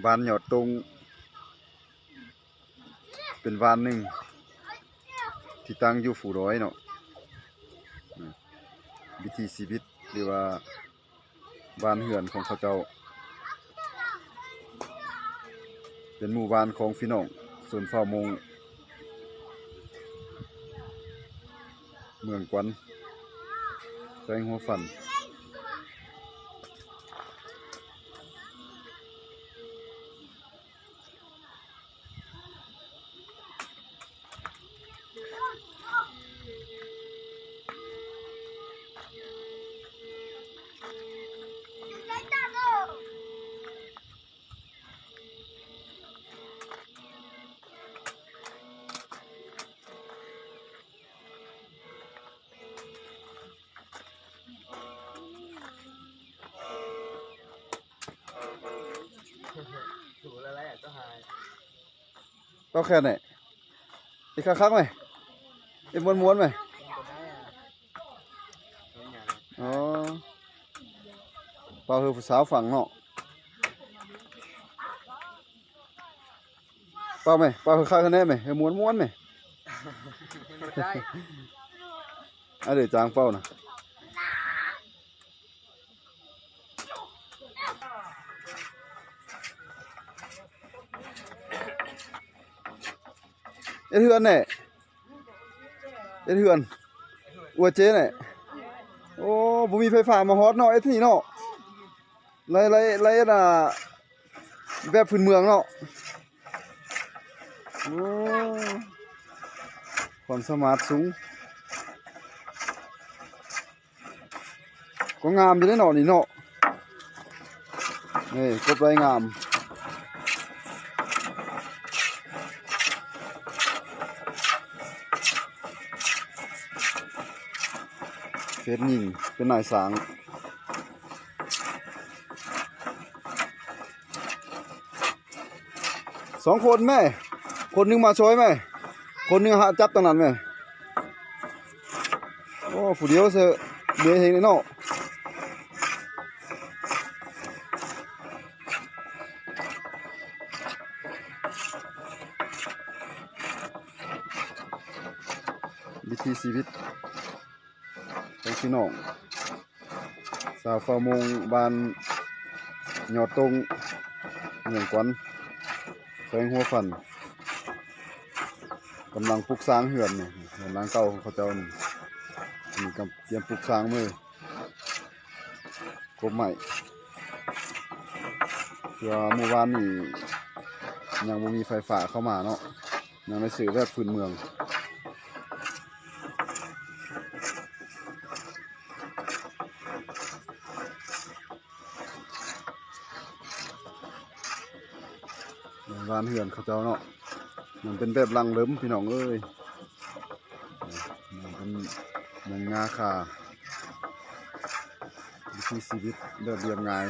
ບ້ານຍອດຕົງ ເປັນບ້ານໜຶ່ງທີ່ຕັ້ງຢູ່ພູດອຍເນາະ. ວິຖີຊີວິດ ຫຼືວ່າ ບ້ານເຮືອນຂອງເຂົາເຈົ້າ ເປັນໝູ່ບ້ານຂອງພີ່ນ້ອງຊົນເຜົ່າມົ້ງ ເມືອງກວັນ ແຂວງຫົວພັນ. ເປົ່າແຂນແຫຼະ ເຮັດຄັກໆແມ ເຮັດມ່ວນໆແມ. ອໍ ເປົ່າໃຫ້ຜູ້ສາວຟັງເນາະ. ເປົ່າແມ ເປົ່າຄັກໆແດ່ແມ ໃຫ້ມ່ວນໆແມ. ອັນເດ ຈ້າງເປົ່ານະ. ເຮັດເຮືອນແດ່ ເຮັດເຮືອນ ອວຍເຈ້ແດ່. ໂອ້ ບໍ່ມີໄຟຟ້າມາຮອດເນາະ ເຮັດນີ້ເນາະ. ໄລ່ ໄລ່ ໄລ່ ອັນນ່າ ແບບພື້ນເມືອງເນາະ. ໂອ້ ຄວາມສາມາດສູງ ກໍງາມຢູ່ເດ້ເນາະນີ້ເນາະ. ນີ້ ກົບໄດ້ງາມ. ເຮັດຍິງເປັນນາຍຊ່າງ. ສອງຄົນແມ ຄົນໜຶ່ງມາຊ່ອຍແມ ຄົນໜຶ່ງຫາຈັບຕາງນັ້ນແມ. ໂອ້ ຜູ້ດຽວເຊີ ເມື່ອຍແຮງເນາະ. ວິຖີຊີວິດ ຂອງພີ່ນ້ອງຊາວເຜົ່າມົ້ງ ບ້ານຍອດຕົງ ເມືອງກວັນ ແຂວງຫົວພັນ ກຳລັງປຸກສ້າງເຮືອນນີ້ ເຮືອນຫຼັງເກົ່າຂອງເຂົາເຈົ້ານີ້ ນີ້ກຳ ກຽມປຸກສ້າງມື້ ກົບໄມ້ ເພາະວ່າມື້ວານນີ້ຍັງບໍ່ມີໄຟຟ້າເຂົ້າມາເນາະ ຍັງໄດ້ຊື້ແບບພື້ນເມືອງ. ບ້ານເຮືອນເຂົາເຈົ້າເນາະ ມັນເປັນແບບຫຼັງເລີມ ພີ່ນ້ອງເອີຍ ມັນເປັນຫຍັງງາຄາ ວິຖີຊີວິດແບບລຽບງ່າຍ.